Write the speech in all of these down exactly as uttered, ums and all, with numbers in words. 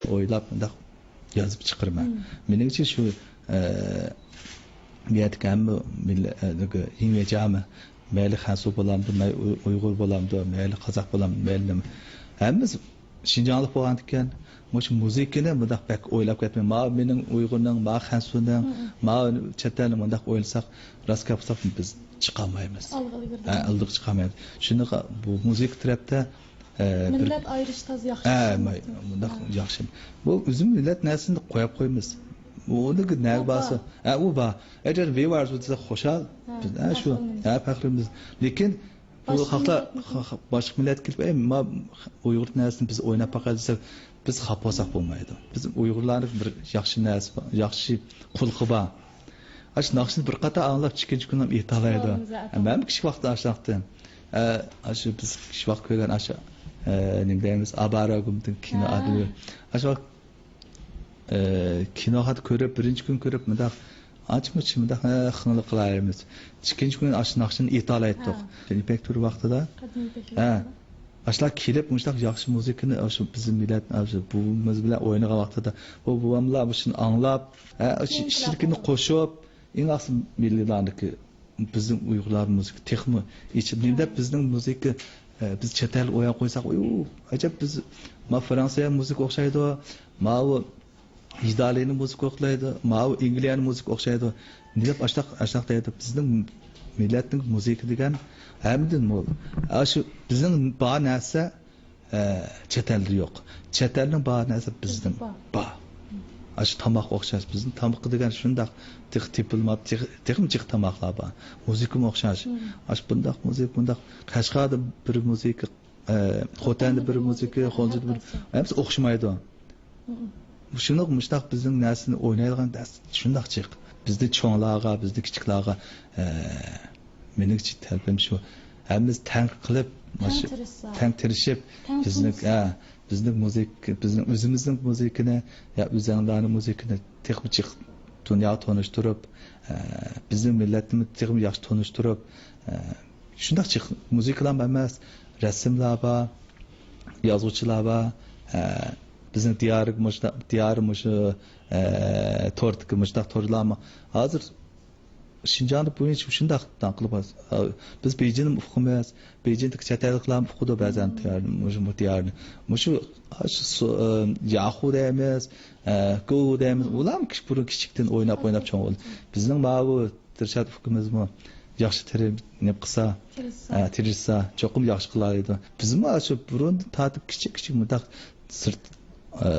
ئويلاپ مۇنداق يازىپ چىقىرىمەن. مم. مېنىڭچە شۇ، ئە، بۇ يەردىكى ھەممە مىللەت، ئە، يىڭيې جيامى، مەيلى خەنزۇ بولامدۇ، مەيلى ئۇي-، ئۇيغۇر بولامدۇ، مەيلى قازاق بولامدۇ، مەيلى نېمە. ھەممىسى شىنجاڭلىق بولغاندىكىن، مۇشۇ مۇزىكىنى مۇنداق بەك ئويلاپ كەتمەي، ماۋۇ مېنىڭ ئۇيغۇرنىڭ، ماۋۇ خەنزۇنىڭ، مم. ماۋۇ چەت ئەلنى مۇنداق ئويلىساق، راست گەپ قىلساق، بىز چىقالمايمىز. ئالغا ئىلگىرى ھە، ئالغا چىقالمايمىز. شۇنداق بۇ مۇزىكا تەرەپتە، ئە، بىر مىللەت ئايرىش تازا ياخشى ھە، شۇ ماي-، مۇنداق ھە. ياخشى. بۇ ئۆزىمىز مىللەت نەرسىنى قويۇپ قويىمىز. بۇ ئۇنىڭ نەگە بارسا، ھە، ئۇ بار. ئەگەر ۋى بار دېسە خۇشال. ھە، بىز، ھە، شۇ. پەخىرلىنىمىز. ھە، پەخىرلىنىمىز. لېكىن بۇ باشقا خەقلەر، مىللەت خا-، خا-، باشقا مىللەت كېلىپ، «ئەي، ما ئۇيغۇر نەرسىنى بىز ئويناپ باقايلى» دېسە، بىز خاپا بولساق بولمايدۇ. بىز ئۇيغۇرلارنىڭ بىر ياخشى نەرسە بار، ياخشى قۇلىقى بار. ئاشۇ ناخشىنى بىر قاتا ئاڭلاپ، ئىككىنچى كۈنى ئېيتالايدۇ. مەن كىچىك ۋاقىتتا ئاشۇنداقتىم. ئە، ئاشۇ بىز كىچىك ۋاقىت كۆرگەن ئاشۇ، ئە، نېمە دەيمىز، ئابارە گۇمدىن كىنو ھە. ئادىمى. ئاشۇ ۋاقىت، ئە، كىنوخانا كۆرۈپ، بىرىنچى كۈن كۆرۈپ، مۇنداق ئاچ-مۇچ مۇنداق، ئە، خىڭلىق قىلايمىز. ئىككىنچى كۈنى ئاشۇ ناخشىنى ئېيتالايتتۇق. ھە. يىپەك تورى ۋاقتىدا. قەدىمىي يىپەك ھە. يوللىرىدا. ئاشۇلار كېلىپ، مۇشۇنداق ياخشى مۇزىكىنى، ئاشۇ بىزنىڭ مىللەت، ئاشۇ بۇۋىمىز بىلەن ئوينىغان ۋاقتىدا، بۇ بوۋاملار مۇشۇنى ئاڭلاپ، ھە، ئاشۇ ئىشلىكىنى قوشۇپ، ئەڭ ئاساسىي مىللىيلارنىڭكى بىزنىڭ ئۇيغۇرلار مۇزىكا تېخىمۇ ئېچىپ، نېمە دەپ بىزنىڭ مۇزىكا، ئە، بىز چەت ئەلگە ئويناپ قويساق، ئۇيۇ، ئەجەب بىز، ما، فرانسىيە مۇزىكا ئوخشايدۇ، ماۋۇ ئىتالىيەنىڭ مۇزىكا ئوخشايدۇ، ماۋۇ ئەنگلىيەنىڭ مۇزىكا ئوخشايدۇ. نېمە دەپ ئاشتاق، ئاشتاق دەيدۇ؟ بىزنىڭ مىللەتنىڭ مۇزىكا دېگەن ھەممىدىن مول. ئاشۇ بىزنىڭ بار نەرسە، ئە، چەت ئەلدە يوق. چەت ئەلنىڭ بار نەرسە بىزدىن بار. بار. ئاشۇ تاماق ئوخشاش. بىزنىڭ تامىقى دېگەن شۇنداق تېخى تېپىلماپ، تېخى، تېخىمۇ جىق تاماقلار بار. مۇزىكىمۇ ئوخشاش. مم. ئاشۇ بۇنداق مۇزىكا، بۇنداق. قەشقەردە بىر مۇزىكا، ئە، خوتەندە بىر مۇزىكا، غۇلجىدا بىر، ھەممىسى ئوخشىمايدۇ. مم. شۇنداق مۇشۇنداق بىزنىڭ نەرسىنى ئوينايدىغان نەرسە شۇنداق جىق. بىزدە چوڭلارغا، بىزدە كىچىكلەرگە، ئە، مېنىڭچە تەلىپىم شۇ. ھەممىمىز تەڭ قىلىپ، تەڭ مۇشۇ تىرىشسا. تەڭ تىرىشىپ، تەڭ بىزنىڭ، تونۇشسا. ھە، بىزنىڭ مۇزىك-، بىزنىڭ ئۆزىمىزنىڭ مۇزىكىنى، يا ئۆزەڭلارنىڭ مۇزىكىنى تېخىمۇ جىق دۇنياغا تونۇشتۇرۇپ، ئە، بىزنىڭ مىللەتنى تېخىمۇ ياخشى تونۇشتۇرۇپ، ئە، شۇنداق جىق مۇزىكىلارمۇ ئەمەس، رەسىملەر بار، يازغۇچىلار بار، ئە، بىزنىڭ دىيارى مۇشۇنداق، دىيارى مۇشۇ، ئە، توردىكى مۇشۇنداق تورلارمۇ ھازىر شىنجاڭدا بويىچە شۇنداق داڭقلىق بار. بىز بېيجىڭنى ئۇقىمىز. بېيجىڭدىكى چەت ئەللىكلەرمۇ ئۇقىدۇ بەزەن دىيارنى، مۇشۇ، بۇ دىيارنى. مۇشۇ، شۇ، ياخۇ دەيمىز، گو دەيمىز. ئۇلارمۇ كىچىك، بۇرۇن كىچىكتىن ئويناپ، ئويناپ چوڭ بولدى. بىزنىڭ ماۋۇ دىلشات ئۇكىمىزمۇ ياخشى تىرىشىپ نېمە قىلسا، تىرىشسا. ھە، تىرىشسا، چوقۇم ياخشى قىلالايدۇ. بىزمۇ شۇ بۇرۇندىن تارتىپ كىچىك، كىچىك مۇنداق سىرت، ئە،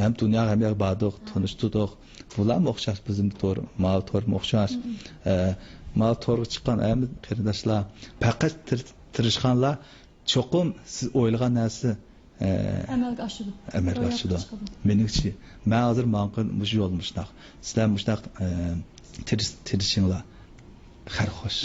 ھەم دۇنياغا ھەم يەرگە باردۇق، تونۇشتۇردۇق. بۇلارمۇ ئوخشاش، بىزنىڭ تور، ماۋۇ تورمۇ ئوخشاش. ئە، ماۋۇ تورغا چىققان ھەممە قېرىنداشلار، پەقەت تىر-، تىرىشقانلار چوقۇم سىز ئويلىغان نەرسە، ئە، ئەمەلگە ئاشىدۇ. ئەمەلگە ئاشىدۇ. مېنىڭچە، مەن ھازىر ماڭغان مۇشۇ يول مۇشۇنداق. سىلەر مۇشۇنداق، ئە، تىرىش-، تىرىشىڭلار. خەير خوش.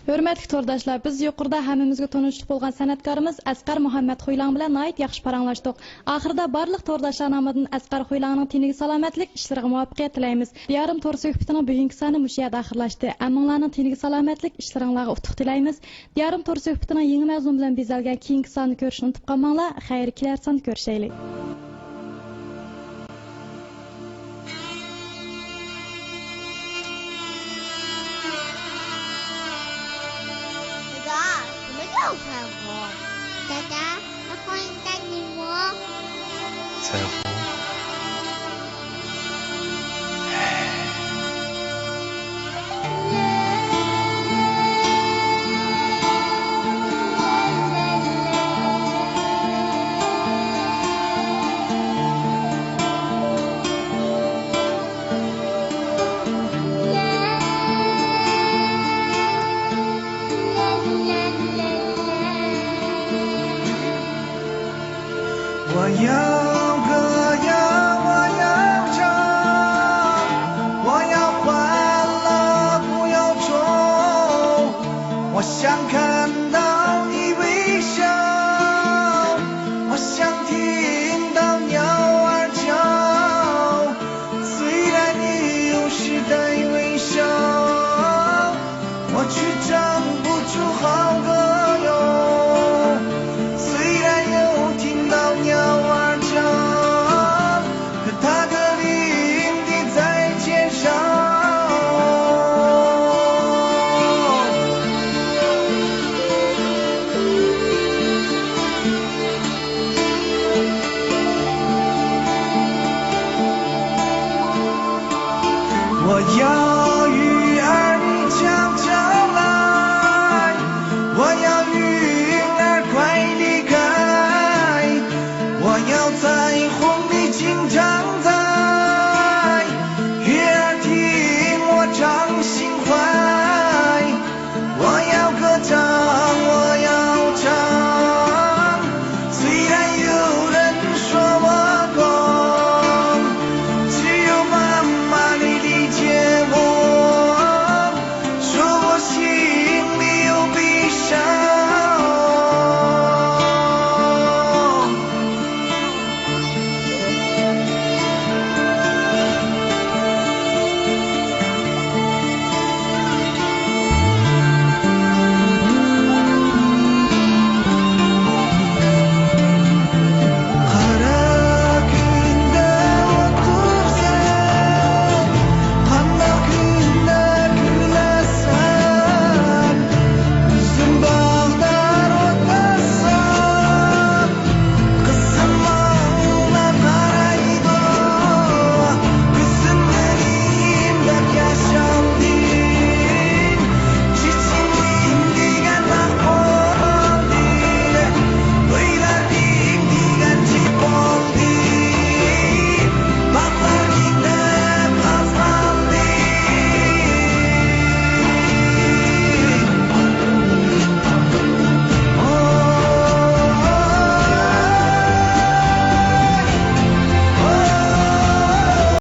ھۆرمەتلىك تورداشلار، بىز يۇقىرىدا ھەممىمىزگە تونۇشلۇق بولغان سەنئەتكارىمىز ئەسقەر مۇھەممەت خۇيلاڭ بىلەن ناھايىتى ياخشى پاراڭلاشتۇق. ئاخىرىدا بارلىق تورداشلار نامىدىن ئەسقەر خۇيلاڭنىڭ تېنىگە سالامەتلىك، ئىشلىرىغا مۇۋەپپەقىيەت تىلەيمىز. دىيارىم تور سۆھبىتىنىڭ بۈگۈنكى سانى مۇشۇ يەردە ئاخىرلاشتى. ھەممىڭلارنىڭ تېنىگە سالامەتلىك، ئىشلىرىڭلارغا ئۇتۇق تىلەيمىز. دىيارىم تور سۆھبىتىنىڭ يېڭى مەزمۇن بىلەن بېزەلگەن كېيىنكى سانىنى كۆرۈشنى ئۇنتۇپ قالماڭلار. خەير، كېلەر ساندا كۆرۈشەيلى. دادا، نېمە دەۋاتىسەن؟ دادا، ناخشا ئوينىتەيلىمۇ؟ 在乎。我要歌谣，我要唱，我要欢乐，不要愁。我想看到你微笑，我想听到鸟儿叫。虽然你有时戴微笑， 我却唱不出好歌哟。虽然有听到鸟儿叫，在风里紧张着。